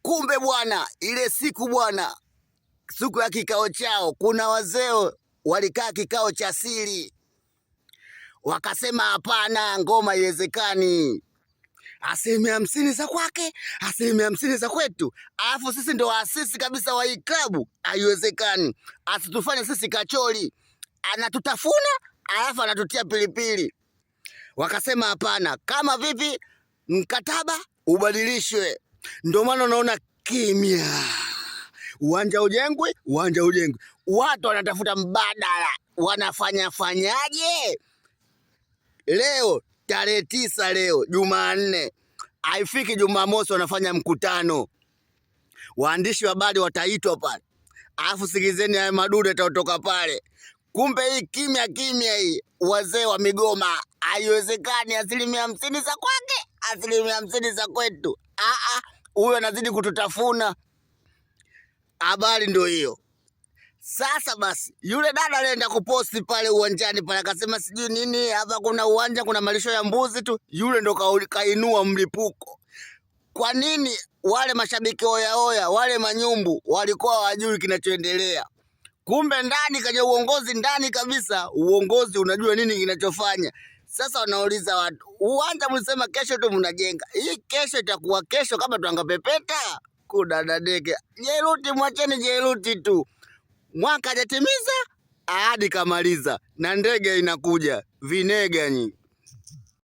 Kumbe bwana, ile siku bwana, siku ya kikao chao, kuna wazee walikaa kikao cha siri, wakasema hapana, ngoma haiwezekani. 50% za kwake, 50% za kwetu, alafu sisi ndo waasisi kabisa wa hii klabu. Haiwezekani, asitufanye sisi kachori, anatutafuna alafu anatutia pilipili. Wakasema hapana, kama vipi mkataba ubadilishwe. Ndio maana unaona kimya, uwanja ujengwi, uwanja ujengwi, watu wanatafuta mbadala, wanafanya fanyaje? Leo tarehe 9, leo Jumanne, haifiki Jumamosi wanafanya mkutano, waandishi wa habari wataitwa pale, alafu sikizeni haya madude yatatoka pale. Kumbe hii kimya kimya hii, wazee wa migoma, haiwezekani. 50% za kwake, 50% za kwetu. Aa, huyo anazidi kututafuna. Habari ndio hiyo. Sasa basi, yule dada alienda kuposti pale uwanjani pale, akasema sijui nini, hapa kuna uwanja, kuna malisho ya mbuzi tu. Yule ndo kainua mlipuko. Kwa nini wale mashabiki oya oya, wale manyumbu walikuwa hawajui kinachoendelea? Kumbe ndani kwenye uongozi, ndani kabisa uongozi unajua nini kinachofanya. Sasa wanauliza watu, uwanja mlisema kesho tu mnajenga, hii kesho itakuwa kesho kama twangapepeta kudadadeke. Jeruti, mwacheni Jeruti tu, mwaka hajatimiza ahadi kamaliza, na ndege inakuja vinega nyinyi.